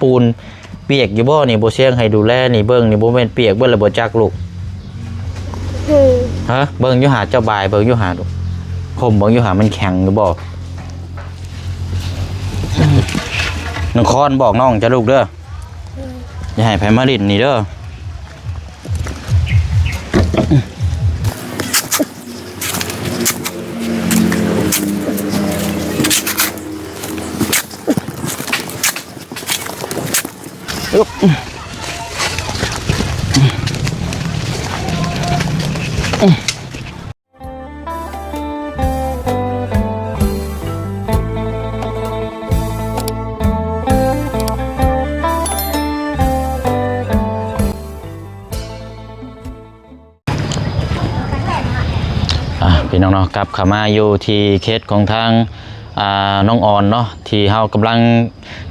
ປູນປຽກຢູ່ບໍ່ນີ້? ບໍ່ຊຽງໃຫ້ດູແລນີ້ ເບິ່ງນີ້ ບໍ່ແມ່ນປຽກເບິດແລ້ວບໍ່ຈັກລູກ? ອືມ ຮະ? ເບິ່ງຢູ່ຫາ ເຈົ້າບາຍເບິ່ງຢູ່ຫາລູກ ຄົມເບິ່ງຢູ່ຫາ ມັນແຂງຢູ່ບໍ່? ນ້ອງຄອນບອກນ້ອງເຈົ້າລູກເດີ ອືມ ຢ່າໃຫ້ໃຜມາຫຼິ້ນນີ້ເດີ. ອ່າ ພີ່ນ້ອງເນາະ ກັບເຂົ້າມາຢູ່ທີ່ເຂດຂອງທາງ ອ່າ ນ້ອງອອນເນາະ ທີ່ເຮົາກຳລັງ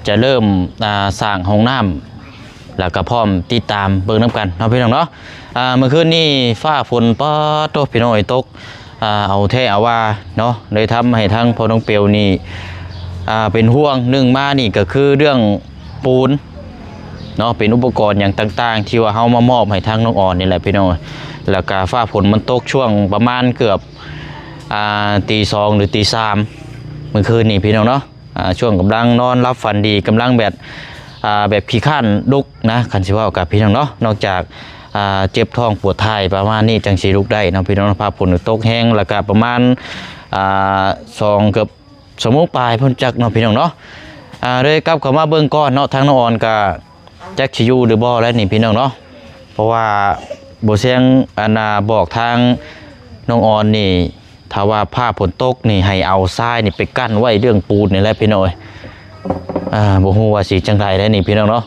ຈະເລີ່ມ ອ່າ ສ້າງຫ້ອງນ້ຳ ແລ້ວກໍພ້ອມຕິດຕາມເບິ່ງນຳກັນເນາະ ພີ່ນ້ອງເນາະ. ອ່າ ເມື່ອຄືນນີ້ຟ້າຝົນ ປາດໂທ້ ພີ່ນ້ອງເອີຍ ຕົກ ອ່າ ເອົາແທ້ເອົາວ່າເນາະ ເລີຍທຳໃຫ້ທາງພໍ່ນ້ອງເປວນີ້ ອ່າ ເປັນຫ່ວງ. ໜຶ່ງມານີ້ກໍຄືເລື່ອງ ປູນເນາະ ເປັນອຸປະກອນຫຍັງຕ່າງໆ ທີ່ວ່າເຮົາມາມອບໃຫ້ທາງນ້ອງອອນນີ້ແຫຼະ ພີ່ນ້ອງ. ແລ້ວກະຟ້າຝົນມັນຕົກຊ່ວງປະມານເກືອບ ອ່າ ຕີສອງ ຫຼື ຕີສາມ ມື້ຄືນນີ້ ພີ່ນ້ອງເນາະ. ອ່າ ຊ່ວງກຳລັງນອນຫຼັບຝັນດີ ກຳລັງແບບ ອ່າ ແບບຂີ້ຄ້ານລຸກນະ ຄັນຊິເວົ້າກັບ ພີ່ນ້ອງເນາະ. ນອກຈາກ ອ່າ ເຈັບທ້ອງປວດຖ່າຍປະມານນີ້ ຈັ່ງຊິລຸກໄດ້ເນາະ ພີ່ນ້ອງເນາະ. ຟ້າຝົນຕົກແຮງ ແລ້ວກະປະມານ ອ່າ ສອງ ເກືອບ ຊົ່ວໂມງປາຍພຸ້ນຈັກເນາະ ພີ່ນ້ອງເນາະ. ອ່າ ເລີຍກັບເຂົ້າມາເບິ່ງກ່ອນເນາະ ທາງນ້ອງອອນກະຈັກຊິຢູ່ຫຼືບໍ່ແລ້ວນີ້ ພີ່ນ້ອງເນາະ. ເພາະວ່າບໍ່ຊຽງ ອັນນ່າ ບອກທາງນ້ອງອອນນີ້ ຖ້າວ່າຟ້າຝົນຕົກນີ້ ໃຫ້ເອົາຊາຍນີ້ໄປກັ້ນໄວ້ເລື່ອງປູນນີ້ແຫຼະ ພີ່ນ້ອງເອີຍ. ອ່າ ບໍ່ຮູ້ວ່າຊິຈັ່ງໃດແລ້ວນີ້ ພີ່ນ້ອງເນາະ.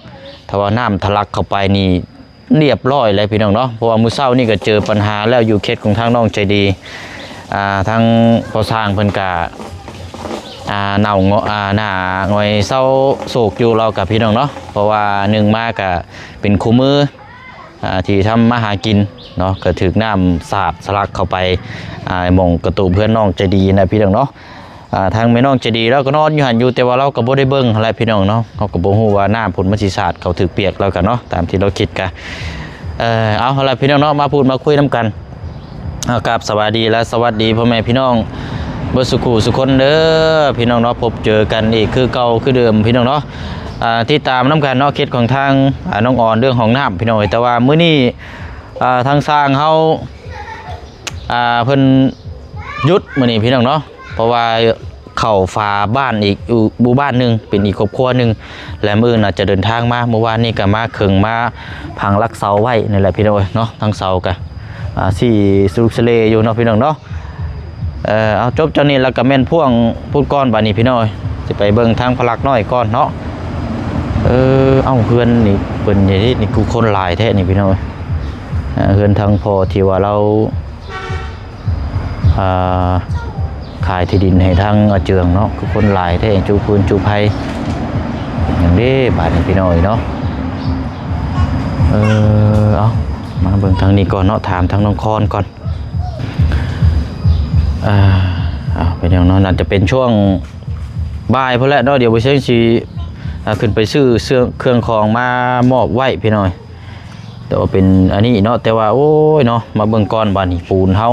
ຖ້າວ່ານ້ຳທະລັກເຂົ້າໄປນີ້ ລຽບຮ້ອຍແລ້ວ ພີ່ນ້ອງເນາະ. ເພາະວ່າມື້ເຊົ້ານີ້ກໍເຈີປັນຫາແລ້ວ ຢູ່ເຂດຂອງທາງນ້ອງໃຈດີ ອ່າ ທາງພໍ່ຊ່າງເພິ່ນກະ ອ່າ ເນົ່າງ- ອ່າ ໜ້າຫງອຍເສົ້າໂສກຢູ່ ລາວກະ ພີ່ນ້ອງເນາະ. ເພາະວ່າໜຶ່ງມາກະເປັນຄູ່ມື ອ່າ ທີ່ທຳມາຫາກິນເນາະ ກະຖືກນ້ຳສາດສະລັກເຂົ້າໄປ ອ່າ ໝ່ອງກະຕູບເຮືອນນ້ອງໃຈດີນະ ພີ່ນ້ອງເນາະ. ອ່າ ທາງແມ່ນ້ອງໃຈດີລາວກໍນອນຢູ່ຫັ້ນຢູ່ ແຕ່ວ່າລາວກໍບໍ່ໄດ້ເບິ່ງຫັ້ນແຫຼະ ພີ່ນ້ອງເນາະ. ເຮົາກໍບໍ່ຮູ້ວ່ານ້ຳພຸ້ນມັນຊິສາດເຂົ້າຖືກປຽກລາວກັນເນາະ ຕາມທີ່ລາວຄິດກະ ເອີ ເອົາຫັ້ນແຫຼະ ພີ່ນ້ອງເນາະ ມາພູດມາຄຸຍນຳກັນ. ເອົາ ກາບສະບາຍດີ ແລະ ສະຫວັດດີພໍ່ແມ່ພີ່ນ້ອງເບິດສູ່ຄູ່ສູ່ຄົນເດີ ພີ່ນ້ອງເນາະ. ພົບເຈີກັນອີກຄືເກົ່າຄືເດີມ ພີ່ນ້ອງເນາະ. ອ່າ ຕິດຕາມນຳກັນເນາະ ເຂດຂອງທາງ ອ່າ ນ້ອງອອນ ເລື່ອງຫ້ອງນ້ຳ ພີ່ນ້ອງເອີຍ. ແຕ່ວ່າມື້ນີ້ ອ່າ ທາງຊ່າງເຮົາ ອ່າ ເພິ່ນຢຸດມື້ນີ້ ພີ່ນ້ອງເນາະ ເພາະວ່າເຂົ້າຝາບ້ານອີກ ຢູ່ໝູ່ບ້ານໜຶ່ງ ເປັນອີກຄອບຄົວໜຶ່ງ ແລະ ມື້ອື່ນອາດຈະເດີນທາງມາ. ມື້ວານນີ້ກໍມາເຄິ່ງ ມາພັງຫຼັກເສົາໄວ້ນີ້ແຫຼະ ພີ່ນ້ອງເອີຍເນາະ. ທາງເສົາກໍ ອ່າ ສີ່ສະລຸກສະເລຢູ່ເນາະ ພີ່ນ້ອງເນາະ. ເອີ ເອົາ ຈົບຈາກນີ້ແລ້ວກໍແມ່ນພວງພຸ້ນກ່ອນ ບາດນີ້ ພີ່ນ້ອງເອີຍ ຊິໄປເບິ່ງທາງພະລັກນ້ອຍກ່ອນເນາະ. ເອີ ເອົ້າ ເຮືອນນີ້ເພິ່ນ ນີ້ ນີ້ຄືຄົນຫຼາຍແທ້ນີ້ ພີ່ນ້ອງເອີຍ. ເຮືອນທາງພໍ່ທີ່ວ່າລາວ ອ່າ ຂາຍທີ່ດິນໃຫ້ທາງອາເຈືອງເນາະ ຄືຄົນຫຼາຍແທ້ ຈູຟືນຈູໄຟຫຍັງເດ້ ບາດນີ້ ພີ່ນ້ອງເອີຍເນາະ. ເອີ ເອົາ ມາເບິ່ງທາງນີ້ກ່ອນເນາະ ຖາມທາງນ້ອງຄອນກ່ອນ. ອ່າ ເອົາ ເປັນຫຍັງເນາະ ໜ້າຈະເປັນຊ່ວງບ່າຍພຸ້ນແຫຼະເນາະ. ດຽວບໍ່ເຊີງຊິ ອ່າ ຂຶ້ນໄປຊື້ເຄື່ອງ ເຄື່ອງຂອງມາມອບໄວ້ ພີ່ນ້ອງເອີຍ. ແຕ່ວ່າເປັນອັນນີ້ເນາະ ແຕ່ວ່າ ໂອ້ຍເນາະ ມາເບິ່ງກ່ອນບາດນີ້ ປູນເຮົາ.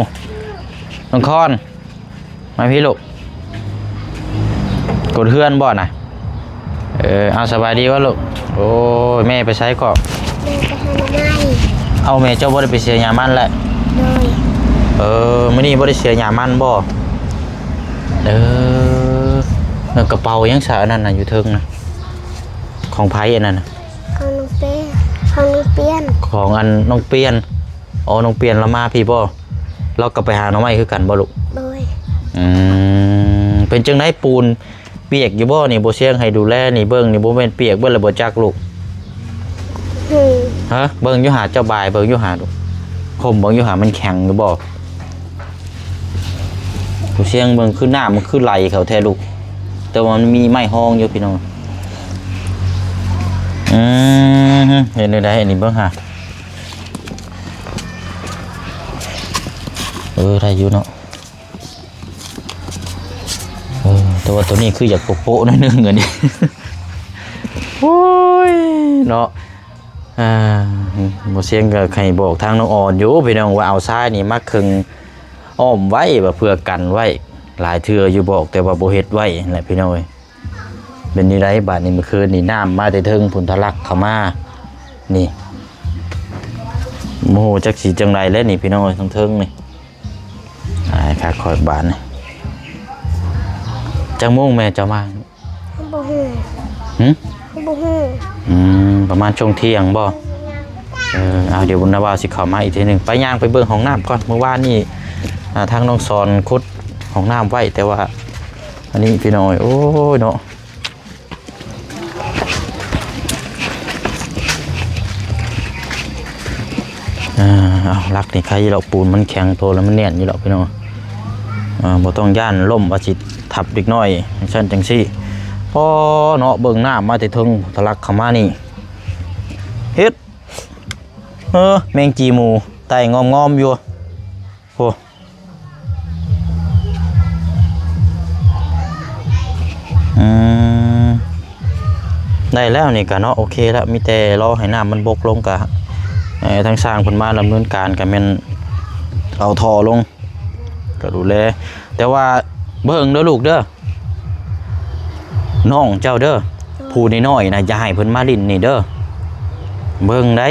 ນ້ອງຄອນ ມາພີ້ລູກ ກົດເຮືອນບໍ່ນະ? ເອີ ເອົາ ສະບາຍດີບໍ່ລູກ? ໂອ້ຍ ແມ່ໄປໃສເກາະ? ແມ່ໄປຫາໜໍ່ໄມ້. ເອົ້າ ແມ່ເຈົ້າບໍ່ໄດ້ໄປເສຍຫຍ້າມັນແຫຼະ? ໂດຍ. ເອີ ມື້ນີ້ບໍ່ໄດ້ເສຍຫຍ້າມັນບໍ່? ເອີ ແລ້ວກະເປົາຫຍັງຊະ ອັນນັ້ນນະ ຢູ່ເທິງນະ ຂອງໃຜອັນນັ້ນນະ? ຂອງນ້ອງເປ້ ຂອງນ້ອງປ່ຽນ ຂອງອັນນ້ອງປ່ຽນ. ອໍ ນ້ອງປ່ຽນລາວມາພີ້ບໍ່? ລາວກໍໄປຫາໜໍ່ໄມ້ຄືກັນບໍ່ລູກ? ໂດຍ. ອືມ ເປັນຈັ່ງໃດ ປູນປຽກຢູ່ບໍ່ນີ້? ບໍ່ຊຽງໃຫ້ດູແລນີ້ ເບິ່ງນີ້ ບໍ່ແມ່ນປຽກເບິດແລ້ວບໍ່ຈັກລູກ? ຫື ຮະ? ເບິ່ງຢູ່ຫາ ເຈົ້າບາຍເບິ່ງຢູ່ຫາລູກ ຄົມເບິ່ງຢູ່ຫາ ມັນແຂງຢູ່ບໍ່? ບໍ່ຊຽງເບິ່ງ ຄືນ້ຳມັນຄືໄຫຼເຂົ້າແທ້ລູກ ແຕ່ວ່າມັນມີໄມ້ຮອງຢູ່ພີ່ນ້ອງ. ອືມ ເຮັດແນວໃດອັນນີ້ເບິ່ງຫາ. ເອີ ໄດ້ຢູ່ເນາະ. ເອີ ແຕ່ວ່າໂຕນີ້ຄືຢາກໂປະໆໜ້ອຍໜຶ່ງອັນນີ້. ໂອ້ຍ ເນາະ. ອ່າ ບໍ່ຊຽງກໍໃຫ້ບອກທາງນ້ອງອອນຢູ່ພີ່ນ້ອງ ວ່າເອົາຊາຍນີ້ມາເຄິ່ງອ້ອມໄວ້ ວ່າເພື່ອກັນໄວ້. ຫຼາຍເທື່ອຢູ່ບອກ ແຕ່ວ່າບໍ່ເຮັດໄວ້ແຫຼະພີ່ນ້ອງເອີຍ. ເປັນນີ້ໄດ໋ບາດນີ້ ເມື່ອຄືນນີ້ນ້ຳມາແຕ່ເທິງພຸ້ນ ທະລັກເຂົ້າມານີ້ ບໍ່ຮູ້ຈັກຊິຈັ່ງໃດແລ້ວນີ້ພີ່ນ້ອງເອີຍ ທາງເທິງນີ້. ອ້າຍ ຂ້າຂ້ອຍບາດນີ້ ຈັກໂມງແມ່ເຈົ້າມາ? ບໍ່ຮູ້. ຫື? ບໍ່ຮູ້. ອືມ ປະມານຊ່ວງທ່ຽງບໍ່? ເອີ ເອົາ ດຽວບຸນນາບ່າວຊິເຂົ້າມາອີກເທື່ອໜຶ່ງ. ໄປ ຍ່າງໄປເບິ່ງຫ້ອງນ້ຳກ່ອນ. ມື້ວານນີ້ ອ່າ ທາງນ້ອງສອນຂຸດຫ້ອງນ້ຳໄວ້ ແຕ່ວ່າອັນນີ້ພີ່ນ້ອງເອີຍ ໂອ້ຍເນາະ. ເອີ ເອົາ ຫຼັກນີ້ໄຄຢູ່ດອກ ປູນມັນແຂງໂຕແລ້ວ ມັນແໜ້ນຢູ່ດອກພີ່ນ້ອງ. ເອີ ບໍ່ຕ້ອງຢ້ານລົ້ມ ວ່າຊິທັບເດັກນ້ອຍຈັ່ງຊັ້ນຈັ່ງຊີ້. ອໍ ເນາະ ເບິ່ງນ້ຳມາແຕ່ເທິງ ທະລັກເຂົ້າມານີ້ ເຮັດ ເອີ ແມງຈີ່ໝູ່ໄຕ່ງອມໆຢູ່ ໂອ້. ອືມ ໄດ້ແລ້ວນີ້ກະເນາະ ໂອເຄແລ້ວ ມີແຕ່ລໍໃຫ້ນ້ຳມັນບົກລົງກະ ເອີ ທາງຊ່າງເພິ່ນມາດຳເນີນການກະແມ່ນເອົາທໍ່ລົງ ກະດູແລ ແຕ່ວ່າເບິ່ງເດີລູກເດີ ນ້ອງເຈົ້າເດີ ຜູ້ນ້ອຍໆນະ ຢ່າໃຫ້ເພິ່ນມາຫຼິ້ນນີ້ເດີ ເບິ່ງໄດ໋.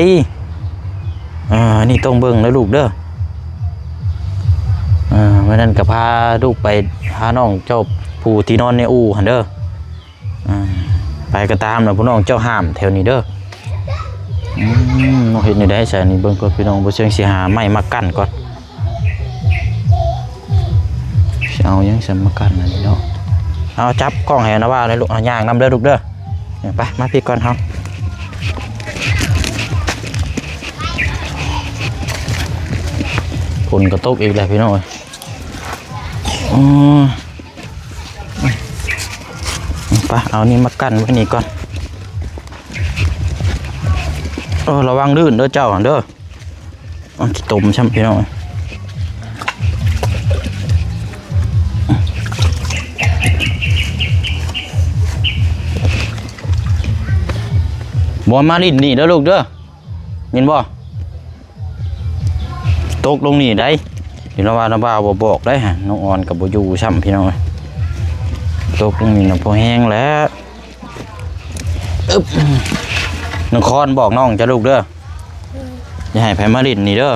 ເອີ ອັນນີ້ຕ້ອງເບິ່ງນະລູກເດີ. ເອີ ມື້ນັ້ນກໍພາລູກໄປຫານ້ອງເຈົ້າຜູ້ທີ່ນອນໃນອູ່ຫັ້ນເດີ. ເອີ ໄປກໍຕາມນະ ຜູ້ນ້ອງເຈົ້າຫ້າມແຖວນີ້ເດີ. ອືມ ເຮັດແນວໃດຊະນີ້ ເບິ່ງກ່ອນພີ່ນ້ອງ ບໍ່ເຊື່ອຊິຫາໄມ້ມາກັ້ນກ່ອນ. ຊິເອົາຫຍັງສຳຄັນອັນນີ້ເນາະ. ເອົາ ຈັບກ້ອງໃຫ້ນາວ່າແດ່ລູກ ເອົາ ຍ່າງນຳເດີລູກເດີ. ໄປ ມາພີ້ກ່ອນເຮົາ. ຝົນກໍຕົກອີກແລ້ວພີ່ນ້ອງເອີຍ. ອືມ ໄປ ເອົານີ້ມາກັ້ນໄວ້ນີ້ກ່ອນ. ເອີ ລະວັງລື່ນເດີເຈົ້າຫັ້ນເດີ. ອາ ຂີ້ຕົມຊ້ຳພີ່ນ້ອງ. ບໍ່ມາຫຼິ້ນນີ້ເດີລູກເດີ ຍິນບໍ່? ຕົກລົງນີ້ໄດ໋. ເຫັນວ່ານ້າບ່າວບໍ່ບອກໄດ໋ ນ້ອງອອນກໍບໍ່ຢູ່ຊ້ຳພີ່ນ້ອງ. ຕົກລົງນີ້ນະ ພໍແຮງແລ້ວ. ອຶບ ນ້ອງຄອນບອກນ້ອງເຈົ້າລູກເດີ ຢ່າໃຫ້ໃຜມາຫຼິ້ນນີ້ເດີ.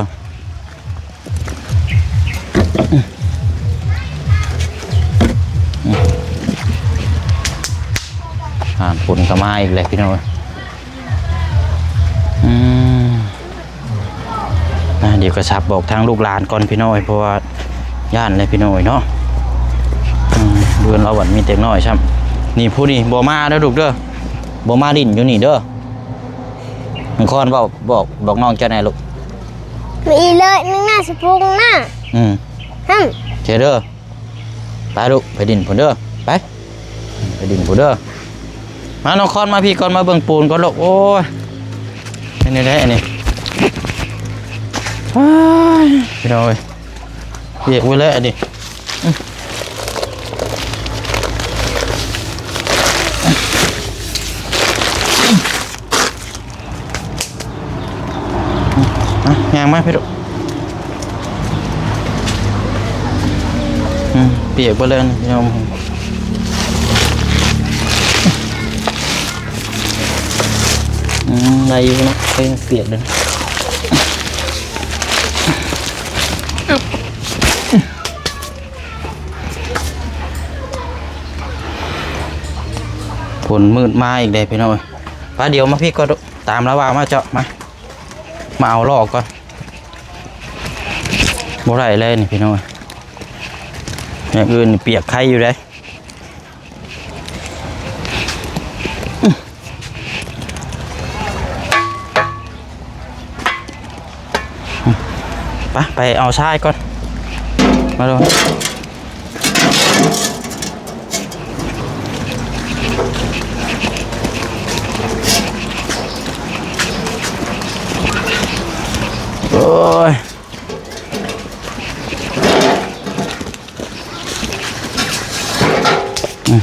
ອ່າ ຝົນກໍມາອີກແລ້ວພີ່ນ້ອງ. ອືມ ອ່າ ດຽວກະສັບບອກທາງລູກຫຼານກ່ອນພີ່ນ້ອງ ເພາະວ່າຢ້ານແຫຼະພີ່ນ້ອງເນາະ. ອືມ ເຮືອນລາວບັດມີເດັກນ້ອຍຊ້ຳ. ນີ້ ຜູ້ນີ້ບໍ່ມາເດີລູກເດີ ບໍ່ມາຫຼິ້ນຢູ່ນີ້ເດີ. ມັງຄອນເວົ້າບອກ ບອກນ້ອງເຈົ້າແດ່ລູກ. ມີເລີຍນີ້ນະ ສະປຸງນະ. ອືມ ຫຶ ເຈເດີ. ໄປລູກ ໄປດິນພຸ້ນເດີ ໄປ ໄປດິນພຸ້ນເດີ. ມາ ນ້ອງຄອນ ມາພີ້ກ່ອນ ມາເບິ່ງປູນກ່ອນລູກ. ໂອ້ຍ ເປັນແນວໃດອັນນີ້? ວ້າຍ ພີ່ນ້ອງເອີຍ ວຽກໄວ້ແລ້ວອັນນີ້. ອ່ະ ຍ່າງມາພີ່ລູກ. ອືມ ປຽກເບິດແລ້ວນີ້ພີ່ນ້ອງ. ອືມ ໄດ້ຢູ່ເນາະ ເອີ ປຽກເລີຍ. ຝົນມືດມາອີກແລ້ວພີ່ນ້ອງເອີຍ. ໄປ ດຽວມາພີ້ກ່ອນ ຕາມລາວາມາເຈາະ ມາ ມາເອົາລໍ້ກ່ອນ. ບໍ່ໄດ້ແລ້ວນີ້ພີ່ນ້ອງເອີຍ ຢ່າງອື່ນນີ້ປຽກໄຄຢູ່ເດ້. ໄປ ໄປເອົາຊາຍກ່ອນ ມາໂລດ. ໂອ້ຍ ອືມ.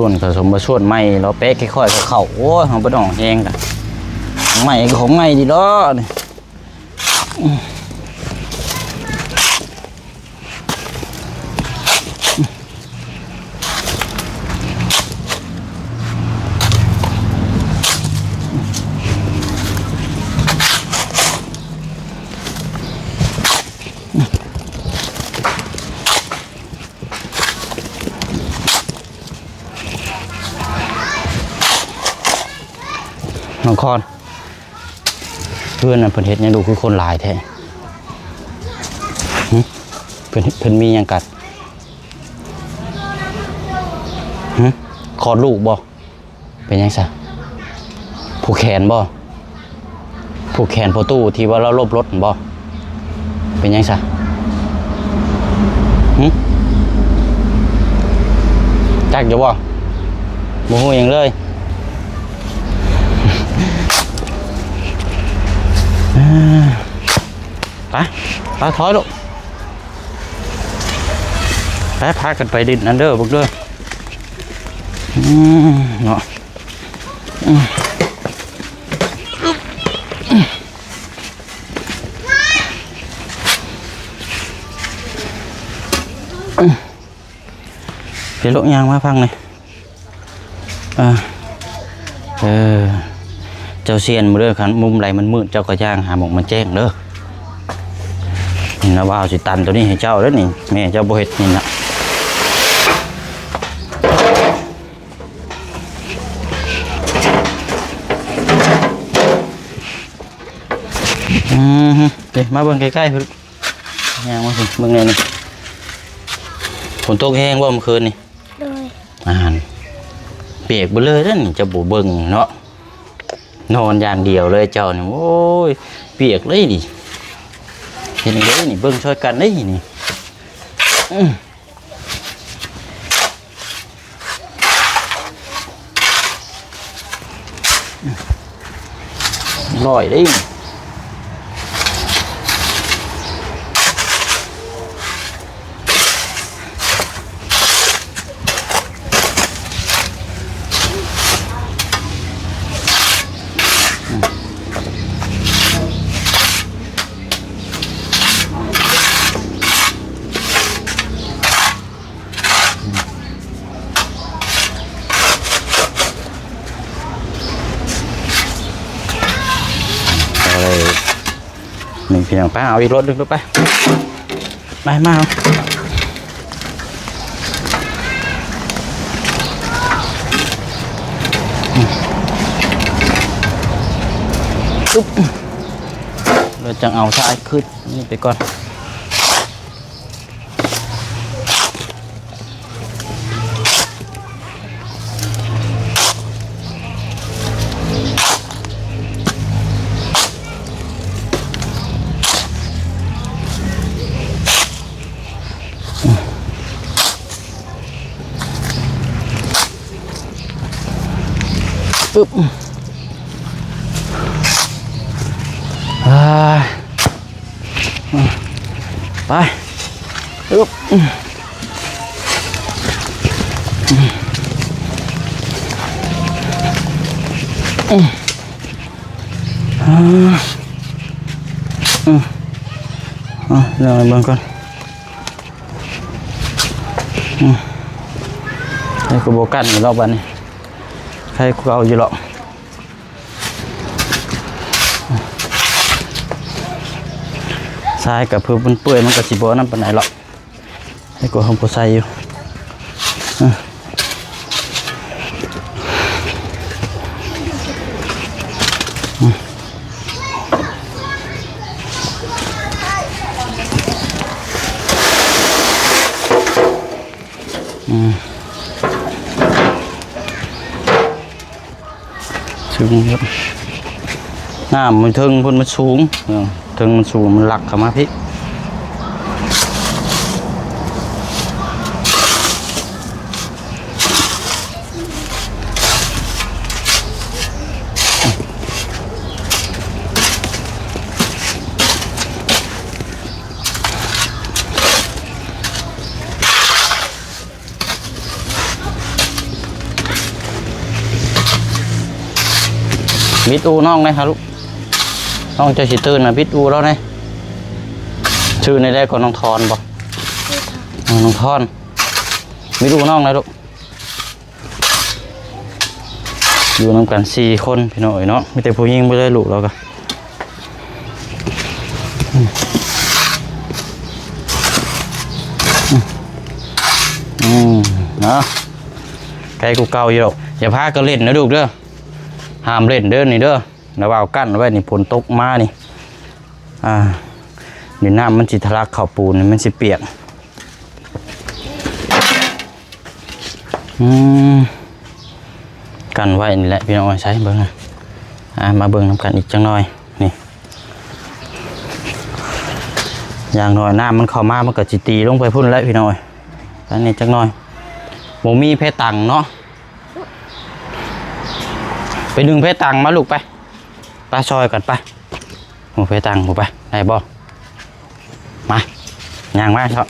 ສ່ວນ ຂະສົມມາສ່ວນໃໝ່ ລາວແປະຄ່ອຍໆ ເຂົ້າໆ ໂອ້ຍ ເຮົາບໍ່ໄດ້ອອກແຮງກະ ໃໝ່ກະຂອງໃໝ່ດີດອກນີ້. ນ້ອງຄອນ ເຮືອນນັ້ນເພິ່ນເຮັດຫຍັງດູ ຄືຄົນຫຼາຍແທ້? ຫຶ? ເພິ່ນ ເພິ່ນມີຫຍັງກັນ? ຫຶ? ຄອດລູກບໍ່? ເປັນຫຍັງຊະ? ຜູກແຂນບໍ່? ຜູກແຂນພໍ່ຕູ້ທີ່ວ່າລາວຫຼົບລົດຫັ້ນບໍ່? ເປັນຫຍັງຊະ? ຫຶ? ຈັກຢູ່ບໍ່? ບໍ່ຮູ້ຫຍັງເລີຍ. ໄປ ໄປ ຖອຍລູກ ໄປ ພາກັນໄປຫຼິ້ນນັ້ນເດີ ເບິ່ງເດີ. ອືມ ເນາະ. ເປັນລູກ ຍ່າງມາຟັງນີ້. ເອີ ເຈົ້າຊຽນມື້ເດີ ຄັນມຸມໃດມັນມືດ ເຈົ້າກະຍ່າງຫາໝ່ອງມັນແຈ້ງເດີ. ນີ້ນະ ບ່າວຊິຕັນໂຕນີ້ໃຫ້ເຈົ້າເດີນີ້ ແມ່ເຈົ້າບໍ່ເຮັດນີ້ນະ. ອືມ ເດ້ ມາເບິ່ງໃກ້ໆພຸ້ນ ຍ່າງມາພຸ້ນ ເບິ່ງແນວນີ້. ຝົນຕົກແຮງບໍ່ມື້ຄືນນີ້? ໂດຍ. ອ່າ ປຽກເບິດເລີຍເດ້ນີ້ ເຈົ້າບໍ່ເບິ່ງເນາະ ນອນຢ່າງດຽວເລີຍເຈົ້ານີ້. ໂອ້ຍ ປຽກເລີຍນີ້ ເຮັດຈັ່ງໃດນີ້ ເບິ່ງຊ່ອຍກັນເດ້ນີ້. ອືມ ຮ້ອຍເດ້. ເອົາເລີຍ ນີ້ພີ່ນ້ອງ ໄປເອົາອີກລົດໜຶ່ງລູກ ໄປ ໄປ ມາເອົາ ອືມ ແລ້ວຈັ່ງເອົາຊາຍຂຶ້ນນີ້ໄປກ່ອນ. ອຶບ ອາ ໄປ ອຶບ ອືມ ອືມ ອາ ອືມ ເອົາ ເບິ່ງກ່ອນ ອືມ ໃຫ້ກູບໍ່ກັ້ນອີກລອກບາດນີ້ ໃຫ້ກູເອົາຢູ່ລອກ. ຊາຍກະເພື່ອມັນເປື່ອຍ ມັນກະຊິບໍ່ນັ້ນປານໃດລອກ ໃຫ້ກວ່າເຮົາບໍ່ໃສ່ຢູ່ ອືມ ອືມ. ສູງ ນ້ຳມັນເທິງພຸ້ນມັນສູງ ເທິງມັນສູງ ມັນຫຼັກເຂົ້າມາພີ້. ອືມ ບິດອູນ້ອງແດ່ຫາລູກ. ນ້ອງເຈົ້າຊິຕື່ນນະ ບິດອູລາວແດ່. ຊື່ແນວໃດກໍ ນ້ອງທອນບໍ່? ເອີ ນ້ອງທອນ. ບິດອູນ້ອງແດ່ລູກ. ຢູ່ນຳກັນສີ່ຄົນພີ່ນ້ອງເອີຍເນາະ ມີແຕ່ຜູ້ຍິງເບິດເລີຍລູກລາວກະ. ອືມ ເນາະ ໄກກວ່າເກົ່າຢູ່ດອກ. ຢ່າພາກັນຫຼິ້ນນະລູກເດີ ຫ້າມຫຼິ້ນເດີນີ້ເດີ. ລະວ່າກັ້ນໄວ້ນີ້ ຝົນຕົກມານີ້ ອ່າ ນີ້ນ້ຳມັນຊິທະລັກເຂົ້າປູນ ມັນຊິປຽກ. ອືມ ກັນໄວ້ນີ້ແຫຼະພີ່ນ້ອງເອີຍ. ໃສເບິ່ງ ອ່າ ມາເບິ່ງນຳກັນອີກຈັກໜ່ອຍນີ້. ຢ່າງໜ້ອຍນ້ຳມັນເຂົ້າມາ ມັນກໍຊິຕີລົງໄປພຸ້ນແຫຼະພີ່ນ້ອງເອີຍ. ອັນນີ້ຈັກໜ່ອຍ ບໍ່ມີແພຕັງເນາະ. ໄປດຶງແພຕັງມາລູກ ໄປ ໄປຊ່ອຍກັນໄປ. ໂອ້ ແພຕັງ ໄປ ໄດ້ບໍ່? ມາ ຍ່າງມາເທາະ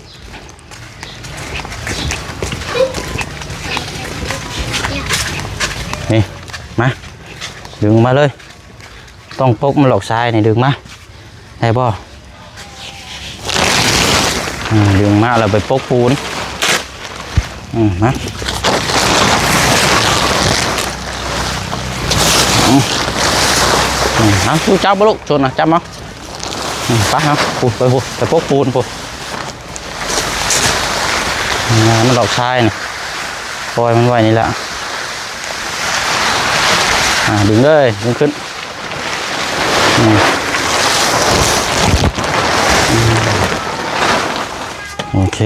ນີ້ ມາ ດຶງມາເລີຍ. ຕ້ອງປົກມັນຫຼອກຊາຍນີ້ ດຶງມາ ໄດ້ບໍ່? ອືມ ດຶງມາແລ້ວໄປປົກປູນ. ອືມ ມາ ອືມ ອືມ ເອົາ ຊູຈັບບໍ່ລູກ ຊົນນະ ຈັບເອົາ. ອືມ ໄປເຮົາ ພຸ້ນ ໄປພຸ້ນ ໄປປົກປູນພຸ້ນ. ອ່າ ມັນຫຼອກຊາຍນີ້ ປ່ອຍມັນໄວ້ນີ້ແຫຼະ. ອ່າ ດຶງເລີຍ ດຶງຂຶ້ນ. ອືມ ອືມ ໂອເຄ.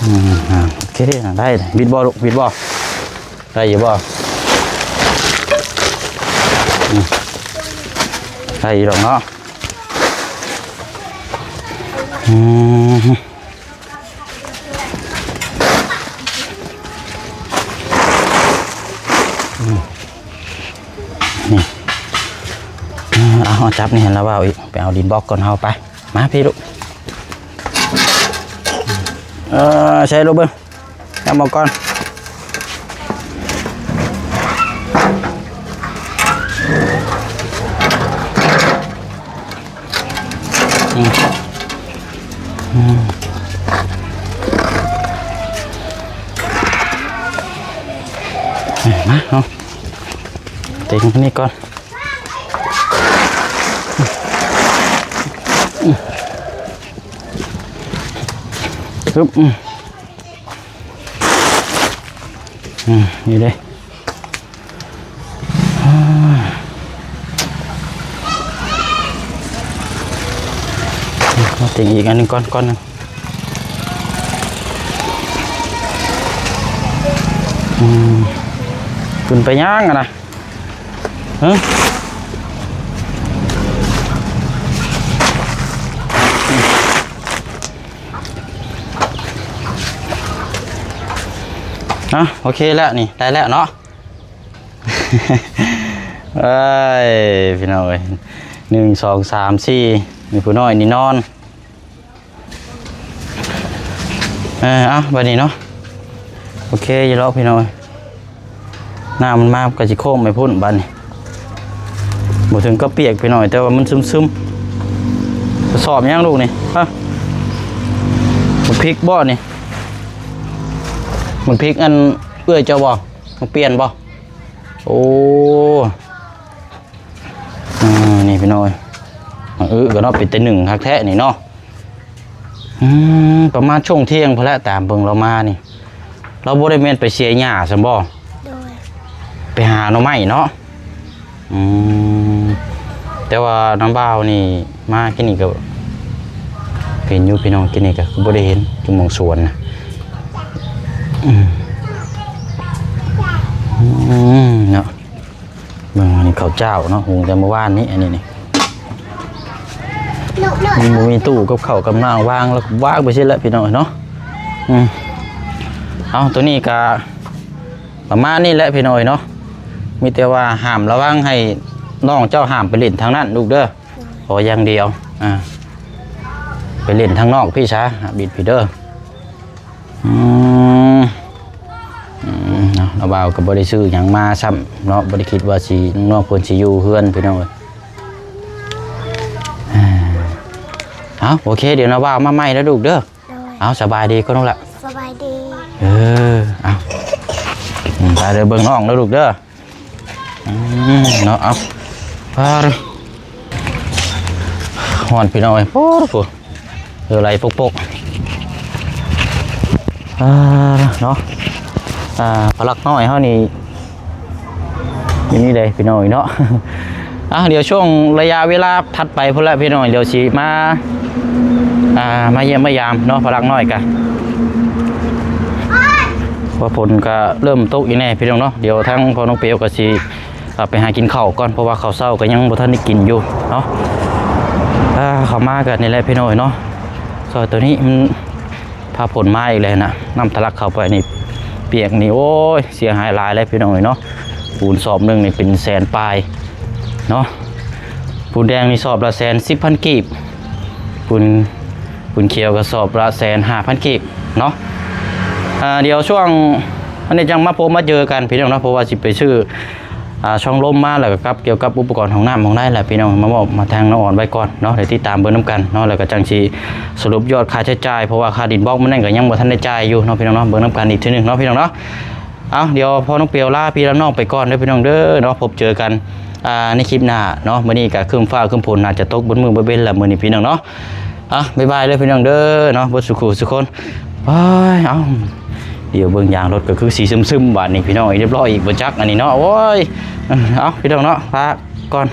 ອືມ ອ່າ ໂອເຄ ໄດ້ ບິດບໍ່ລູກ ບິດບໍ່? ໄດ້ຢູ່ບໍ່? ອືມ ໄດ້ຢູ່ດອກເນາະ. ອືມ ອືມ ນີ້ ເອົາ ເອົາຈັບນີ້ ລະເວົ້າອີກ ໄປເອົາດິນບລັອກກ່ອນເຮົາ ໄປ ມາພີ້ລູກ. ເອີ ໃສ່ລູກເບິ່ງ ຈັບມາກ່ອນ. ອືມ ອືມ ມາເຮົາເຕັງນີ້ກ່ອນ. ອືມ ອືມ ອືມ ນີ້ເດ້. ມາເຕັງອີກອັນໜຶ່ງກ່ອນ ກ່ອນໜຶ່ງ. ອືມ ຂຶ້ນໄປຫຍັງຫັ້ນນະ? ຮະ? ອ່ະ ໂອເຄແລ້ວນີ້ ໄດ້ແລ້ວເນາະ. ເອີຍ ພີ່ນ້ອງເອີຍ ໜຶ່ງ ສອງ ສາມ ສີ່ ນີ້ຜູ້ນ້ອຍນີ້ນອນ. ເອີ ເອົາ ບາດນີ້ເນາະ ໂອເຄຢູ່ດອກພີ່ນ້ອງເອີຍ. ນ້ຳມັນມາກໍຊິໂຄ້ງໄປພຸ້ນບາດນີ້ ບໍ່ເຖິງກັບປຽກພີ່ນ້ອງ ແຕ່ວ່າມັນຊຶມໆ. ກະສອບຫຍັງລູກນີ້? ຮະ ໝາກພິກບໍ່ນີ້? ໝາກພິກອັນເອື້ອຍເຈົ້າບໍ່? ໝາກປ່ຽນບໍ່? ໂອ້ ອ່າ ນີ້ພີ່ນ້ອງເອີຍ ອື ກໍເນາະ ເປັນແຕ່ໜຶ່ງຄັກແທ້ນີ້ເນາະ. ອືມ ປະມານຊ່ວງທ່ຽງພຸ້ນແຫຼະ ຕາມເບິ່ງລາວມານີ້ ລາວບໍ່ໄດ້ແມ່ນໄປເສຍຫຍ້າຊັ້ນບໍ່? ໂດຍ ໄປຫາໜໍ່ໄມ້ເນາະ. ອືມ ແຕ່ວ່ານ້າບ່າວນີ້ມາກີ້ນີ້ກໍເຫັນຢູ່ພີ່ນ້ອງ ກີ້ນີ້ກໍຄືບໍ່ໄດ້ເຫັນຢູ່ໝ່ອງສວນນະ. ອືມ ອືມ ເນາະ. ເບິ່ງ ອັນນີ້ເຂົ້າເຈົ້າເນາະ ຫຸງແຕ່ມື້ວານນີ້ ອັນນີ້ນີ້ ມັນບໍ່ມີຕູ້ກັບເຂົ້າກັບນ້ຳວາງ ແລ້ວວາງໄປຊີ້ແຫຼະພີ່ນ້ອງເນາະ. ອືມ ເອົາ ໂຕນີ້ກະປະມານນີ້ແຫຼະພີ່ນ້ອງເນາະ ມີແຕ່ວ່າຫ້າມລະວັງ ໃຫ້ນ້ອງເຈົ້າຫ້າມໄປຫຼິ້ນທາງນັ້ນລູກເດີ ໂດຍ ຂໍຢ່າງດຽວ ອ່າ ໄປຫຼິ້ນທາງນອກພີ້ຊະ ບິດພີ້ເດີ. ອືມ ບ່າວກໍບໍ່ໄດ້ຊື້ຫຍັງມາຊ້ຳເນາະ ບໍ່ໄດ້ຄິດວ່າຊິ ນ້ອງໆເພິ່ນຊິຢູ່ເຮືອນພີ່ນ້ອງເອີຍ. ເອົາ ໂອເຄ ດຽວນະບ່າວມາໃໝ່ເດີລູກເດີ. ໂດຍ ເອົາ ສະບາຍດີກ່ອນລູກລະ. ສະບາຍດີ. ເອີ ເອົາ ອືມ ໄປເດີ ເບິ່ງນ້ອງເດີລູກເດີ. ອືມ ເນາະ ເອົາ ປາດ ຮ້ອນພີ່ນ້ອງເອີຍ ໂອ້ໂຫ ເອີ ໄຫຼປົກໆ ອ່າ ເນາະ ອ່າ ພະລັກນ້ອຍເຮົານີ້ ຢູ່ນີ້ເດ້ພີ່ນ້ອງເນາະ. ອ່າ ດຽວຊ່ວງໄລຍະເວລາຖັດໄປພຸ້ນແຫຼະພີ່ນ້ອງ ດຽວຊິມາ ອ່າ ມາຢ້ຽມມາຢາມເນາະ ພະລັກນ້ອຍກະ ວ່າຝົນກະເລີ່ມຕົກອີກແດ່ພີ່ນ້ອງເນາະ. ດຽວທາງພໍ່ນ້ອງເປວກະຊິ ເອົາໄປຫາກິນເຂົ້າກ່ອນ ເພາະວ່າເຂົ້າເຊົ້າກໍຍັງບໍ່ທັນໄດ້ກິນຢູ່ເນາະ. ອ່າ ເຂົ້າມາກໍນີ້ແຫຼະພີ່ນ້ອງເນາະ ຊອຍໂຕນີ້ມັນ ພາຝົນມາອີກແລ້ວນະ ນ້ຳທະລັກເຂົ້າໄປນີ້ ປຽກນີ້ ໂອ້ຍ ເສຍຫາຍຫຼາຍແລ້ວພີ່ນ້ອງເອີຍເນາະ. ປູນສອບໜຶ່ງນີ້ເປັນແສນປາຍເນາະ ປູນແດງນີ້ສອບລະແສນສິບພັນກີບ ປູນ ປູນຂຽວກໍສອບລະແສນຫ້າພັນກີບເນາະ. ອ່າ ດຽວຊ່ວງອັນນີ້ຈັ່ງມາພົບມາເຈີກັນພີ່ນ້ອງເນາະ ເພາະວ່າຊິໄປຊື້ ອ່າ ຊ່ອງລົມມາ ແລ້ວກໍກັບ ກ່ຽວກັບອຸປະກອນຫ້ອງນ້ຳຫ້ອງໃນແຫຼະພີ່ນ້ອງ ມາມອບມາທາງນ້ອງອອນໄວ້ກ່ອນເນາະ. ດຽວຕິດຕາມເບິ່ງນຳກັນເນາະ ແລ້ວກໍຈັ່ງຊິສະຫຼຸບຍອດຄ່າໃຊ້ຈ່າຍ ເພາະວ່າຄ່າດິນບລັອກມັນນັ້ນກໍຍັງບໍ່ທັນໄດ້ຈ່າຍຢູ່ເນາະພີ່ນ້ອງເນາະ. ເບິ່ງນຳກັນອີກເທື່ອໜຶ່ງເນາະພີ່ນ້ອງເນາະ. ເອົາ ດຽວພໍ່ນ້ອງເປວລາພີ່ລານ້ອງໄປກ່ອນເດີພີ່ນ້ອງເດີເນາະ ພົບເຈີກັນ ອ່າ ໃນຄລິບໜ້າເນາະ. ມື້ນີ້ກໍຄຶ້ມຟ້າຄຶ້ມຝົນ ໜ້າຈະຕົກເບິດມື້ເບິດເວັນແຫຼະມື້ນີ້ພີ່ນ້ອງເນາະ. ອ່າ ບາຍບາຍເດີພີ່ນ້ອງເດີເນາະ ເບິດສູ່ຄູ່ສູ່ຄົນ. ໂອ້ຍ ເອົາ ດຽວເບິ່ງຢາງລົດກໍຄືຊິຊຶມໆບາດນີ້ພີ່ນ້ອງ ຮຽບຮ້ອຍອີກບໍ່ຈັກອັນນີ້ເນາະ. ໂອ້ຍ ເອົາ ພີ່ນ້ອງເນາະ ພາກ່ອນ